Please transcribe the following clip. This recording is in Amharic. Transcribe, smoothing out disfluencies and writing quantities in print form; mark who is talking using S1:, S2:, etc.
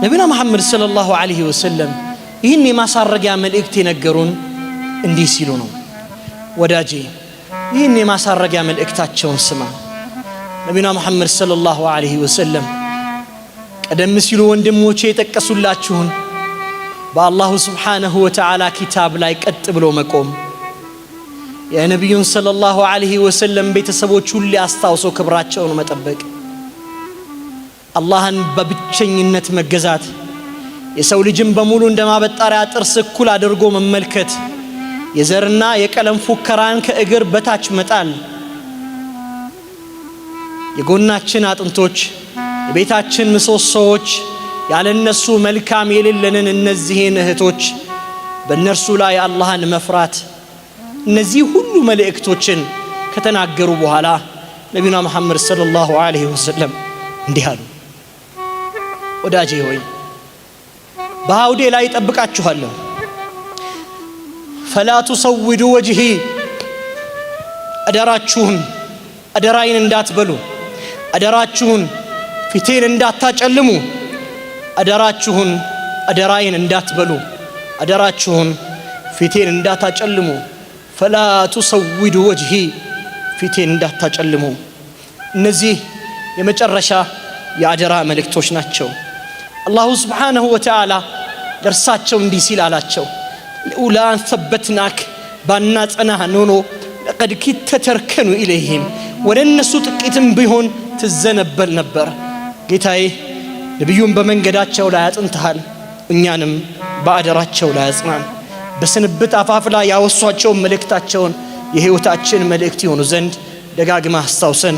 S1: ነቢና መሐመድ ሰለላሁ ዐለይሂ ወሰለም ይህን የማሳረጊያ መልእክት የነገሩን እንዲህ ሲሉ ነው። ወዳጄ፣ ይህን የማሳረጊያ መልእክታቸውን ስማ። ነቢና መሐመድ ሰለላሁ ዐለይሂ ወሰለም ቀደም ሲሉ ወንድሞቼ የጠቀሱላችሁን በአላሁ ስብሓነሁ ወተዓላ ኪታብ ላይ ቀጥ ብሎ መቆም፣ የነቢዩን ሰለላሁ ዐለይሂ ወሰለም ቤተሰቦች ሁሌ አስታውሶ ክብራቸውን መጠበቅ፣ አላህን በብቸኝነት መገዛት፣ የሰው ልጅን በሙሉ እንደ ማበጠሪያ ጥርስ እኩል አድርጎ መመልከት፣ የዘርና የቀለም ፉከራን ከእግር በታች መጣል፣ የጎናችን አጥንቶች፣ የቤታችን ምሰሶዎች፣ ያለነሱ መልካም የሌለንን እነዚህን እህቶች በእነርሱ ላይ አላህን መፍራት፣ እነዚህ ሁሉ መልእክቶችን ከተናገሩ በኋላ ነቢዩና መሐመድ ሰለላሁ ዐለይሂ ወሰለም እንዲህ አሉ። ወዳጄ ሆይ፣ በሐውዴ ላይ እጠብቃችኋለሁ። ፈላ ቱሰውዱ ወጅሂ፣ አደራችሁን አደራይን እንዳትበሉ፣ አደራችሁን ፊቴን እንዳታጨልሙ፣ አደራችሁን አደራይን እንዳትበሉ፣ አደራችሁን ፊቴን እንዳታጨልሙ። ፈላ ቱሰውዱ ወጅሂ፣ ፊቴን እንዳታጨልሙ። እነዚህ የመጨረሻ የአደራ መልእክቶች ናቸው። አላሁ ስብሓነሁ ወተዓላ ለእርሳቸው እንዲህ ሲል አላቸው፣ ለውላ ሰበትናክ፣ ባናጸናህ ኖሮ ለቀድ ኪድተ ተርከኑ ኢለይህም፣ ወደ እነሱ ጥቂትም ቢሆን ትዘነበል ነበር። ጌታዬ፣ ነቢዩን በመንገዳቸው ላይ አጽንተሃል፣ እኛንም በአደራቸው ላይ አጽናን። በስንብት አፋፍ ላይ ያወሷቸውን መልእክታቸውን የሕይወታችን መልእክት ይሆኑ ዘንድ ደጋግማ አስታውሰን።